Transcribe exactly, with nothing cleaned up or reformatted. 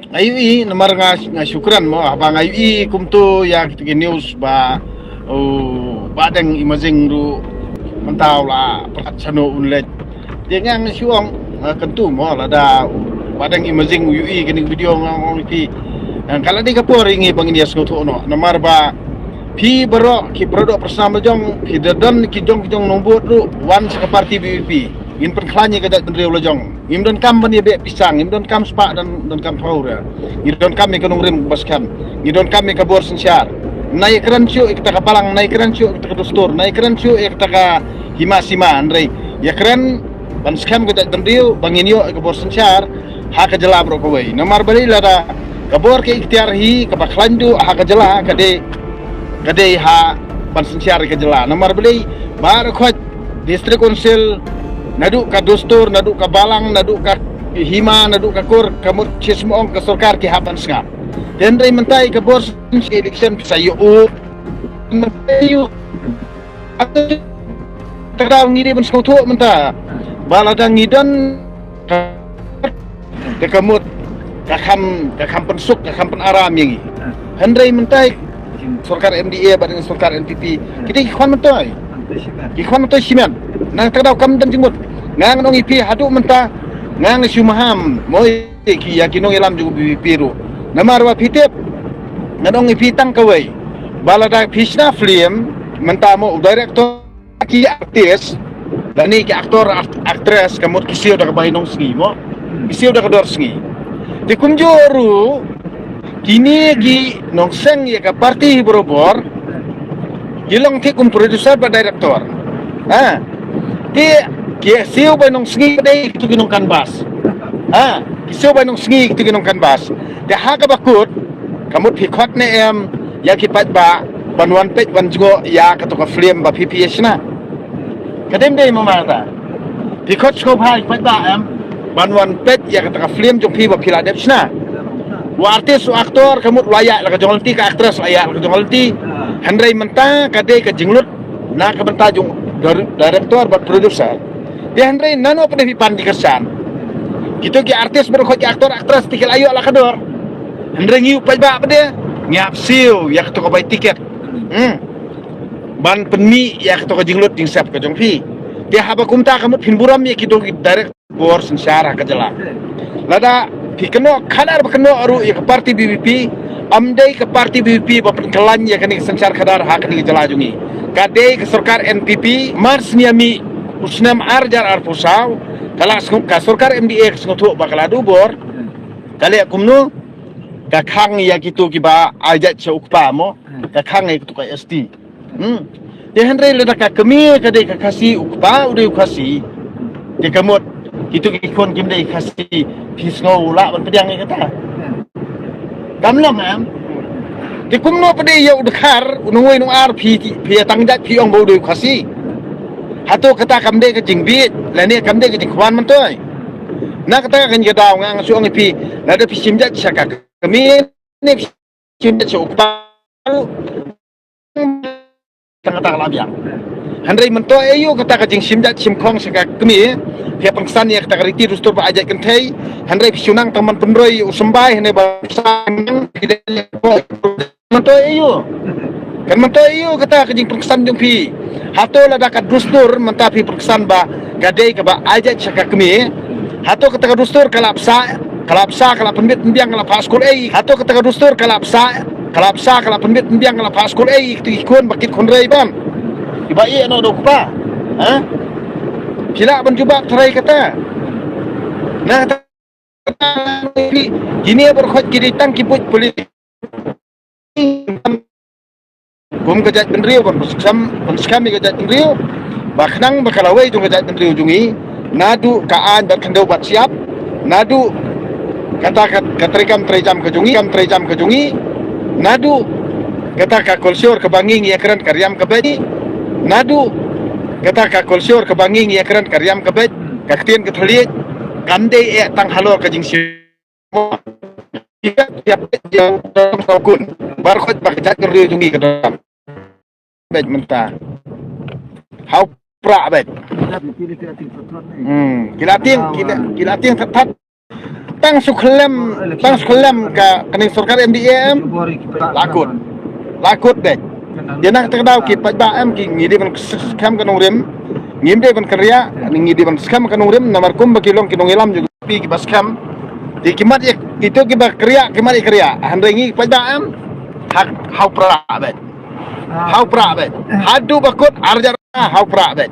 Nga ïohi namar nga, nga shu kren mo, haba nga ïohi kumto ïa kita ki news ba, oh, Bah Deng Imazing ruh mynta u la pyrkhat shano un leit. Te nga shu ong, ah, kyntu mo, lada Bah Deng Imazing u ïohi kane ka video nga ong ïa phi. Ah, ka la dei ka por ïa ngi ba ngin ïa sngewthuh noh. Namar ba phi baroh ki baroh doh pyrshah la jong, phi da don ki jong ki jong nongbud ruh wan sha ka party V P P. Ngin pynkhlaiñ ïa ka jaitbynriew la jong. Ngim donkam ban ïa beh pisa, ngim donkam spah, don, donkam phew ruh. Ngi donkam ïa ka nongrim ba skhem. Ngi donkam ïa ka bor synshar. Nai ïa kren shuh ïa kata ka balang, nai ïa kren shuh ïa kata ka dustur, nai ïa kren shuh ïa kata ka hima sima, hynrei ïa kren ban skhem ka jaitbynriew, ba ngin ïoh ïa ka bor synshar ha ka jylla baroh kawei. Namar balei? Lada ka bor ka iktiar hi kaba khlaiñ duh ha ka jylla, ka dei, ka dei ha ban synshar ïa ka jylla. Namar balei? Baroh khoit District Council, naduh ka dustur, naduh ka balang, naduh ka hima, naduh ka kur, ka mut shismong ka sorkar ki hap ban sngap. Te hynrei mynta ïa ka bor election pisa ïoh u. Mynta ïoh. Ka daw ngi dei ban sngewthuh mynta ba lada ngi don ka, ka mut ka kham, ka kham pynsuk, ka kham pynaram ïa ngi. Hynrei mynta sorkar M D A bad sorkar N P P, kita ki khwan myntoi. Ki khwan myntoi shimet. Na kata ka daw kam don jingmut. Nga ngan ong ïa phi haduh mynta nga nga shu maham mo ïa ki, ïa ki nongïalam jong V P P ruh. Namar ba phi tip, ngan ong ïa phi tang kawei, ba lada phi shna film mynta mo u director, ki artist, lane ki actor, act-, actress, ka mut ki siew da ka bai nongsngi mo, ki siew da ka dor sngi. Te kumjuh ruh kine ki nongseng ïa ka party hi barabor ki long te kum producer bad director. Ha. Te ki siew bai nongsngi, dei kito ki nongcanvass. Ha. Ki siew bai nongsngi, kito ki nongcanvass. Te ha kaba kut, ka mut phi khot ne em ïa ki paidbah ban wan peit wan jngoh ïa kato ka film ba phi phi ïa shna? Ka dei em dei mo mynta? Phi khot sngewbha ïa ki paidbah em ban wan peit ïa kato ka film jong phi ba phi la dep shna? U artist, u actor, ka mut u la ïaid la ka jong lynti, ka actress la ïaid la ka jong lynti. Hynrei mynta ka dei ka jinglut na ka bynta jong dir-, director bad producer. Te hynrei nano pat phi pan jingkyrshan? Kito ki artist baroh khoit, ki actor actress, te ki la ïoh la ka dor. Hynrei ngi u paidbah pat ngi hap siew ïa kato ka bai tiket. Hmm. Ban pynmih ïa kato ka jinglut jingsep ka jong phi. Te haba kumta ka mut phin burom ïa kito ki direct bor synshar ha ka jylla. Lada phi kynnoh khadar ba kynnoh ruh ïa ka party V P P, ym dei ka party V P P ba pynkhlaiñ ïa kane ka synshar khadar ha kane ka jylla jong ngi. Ka dei ka sorkar N P P. Mar snia mih u snem ar hajar arphew saw, ka la sngew-, ka sorkar M D A ka sngewthuh ba ka la duh bor. Ka leh kumno? Ka khang ïa kito kiba ai jait sha u kpa mo. Ka khang ïa kito ka S T. Hmm. Te hynrei lada ka kmie ka dei ka Khasi, u kpa u dei u Khasi, te ka mut kito ki khun kim dei Khasi, phi sngew lah ban pdiang ïa kata? Kam long em. Te kumno pat ïa u dkhar, u nongwei nongar, phi, phi ïa tang jait phi ong ba u dei u Khasi? Hato kata kam dei ka jingbieit lane kam dei ka jingkhwan myntoi? Na kata ka kynja ka daw nga nga shu ong ïa phi, lada phi shim jait sha ka kmie ne phi shim jait sha u kpa, tang kata ka la biang. Hynrei mynta ïa u kata ka jingshim jait shim khong sha ka kmie, phi ïa pynksan ïa kata ka riti dustur ba ai jait kynthei, hynrei phi shu nang tang ban pynroi u symbai hynrei ba sa nang phi dei mynta ïa u. Kan mynta ïa u kata ka jingpynksan jong phi. Hato lada ka dustur mynta phi pynksan ba ka dei kaba ai jait sha ka kmie, hato kata ka dustur ka la bsa, ka la bsa, ka la pynbit pynbiang, ka la phah skul ei? Hato kata ka dustur ka la bsa, ka la bsa, ka la pynbit pynbiang, ka la phah skul ei? Kito ki khun ba kit khun rei ban kiba ïeh noh da u kpa. Ha? Phi lah ban jubab tharai kata? Na kata phi, kine baroh khoit ki dei tang ki buit politik. Kum ka jaitbynriew, ban pynskhem, pynskhem ïa ka jaitbynriew ba khnang ba ka lawei jong ka jaitbynriew jong ngi, naduh ka aiñ bad khyndew bad shyiap, naduh kata ka, ka treikam treijam ka jong ngi, kam treijam ka jong ngi, naduh kata ka kolshor kaba ngi ngi ïa kren ka riam ka beit, naduh kata ka kolshor kaba ngi ngi ïa kren ka riam ka beit, ka ktien ka thylliej, kam dei eh tang halor ka jingshim. Ïa, ïa, ïa, ïa, ïa, bar khot ba ka jaitbynriew jong ngi ka dang beit mynta. Hau pra beit. Hmm, ki la tieng, ki la, ki la tieng that that. Tang shu khlem, tang shu khlem ka kane sorkar M D A em. La kut. La kut beit. Ïa na kata ka daw ki paidbah em, ki ngi dei ban skhem ka nongrim. Ngim dei ban kynriah, ngi dei ban skhem ka nongrim, namar kumba ki long ki nongïalam jong phi kiba skhem. Te ki mat ïa, kito kiba kynriah, ki mat ïa kynriah. Hynrei ngi paidbah em, ha, ha u prah beit. Ha u prah beit. Haduh ba kut ar hajar, ha u prah beit.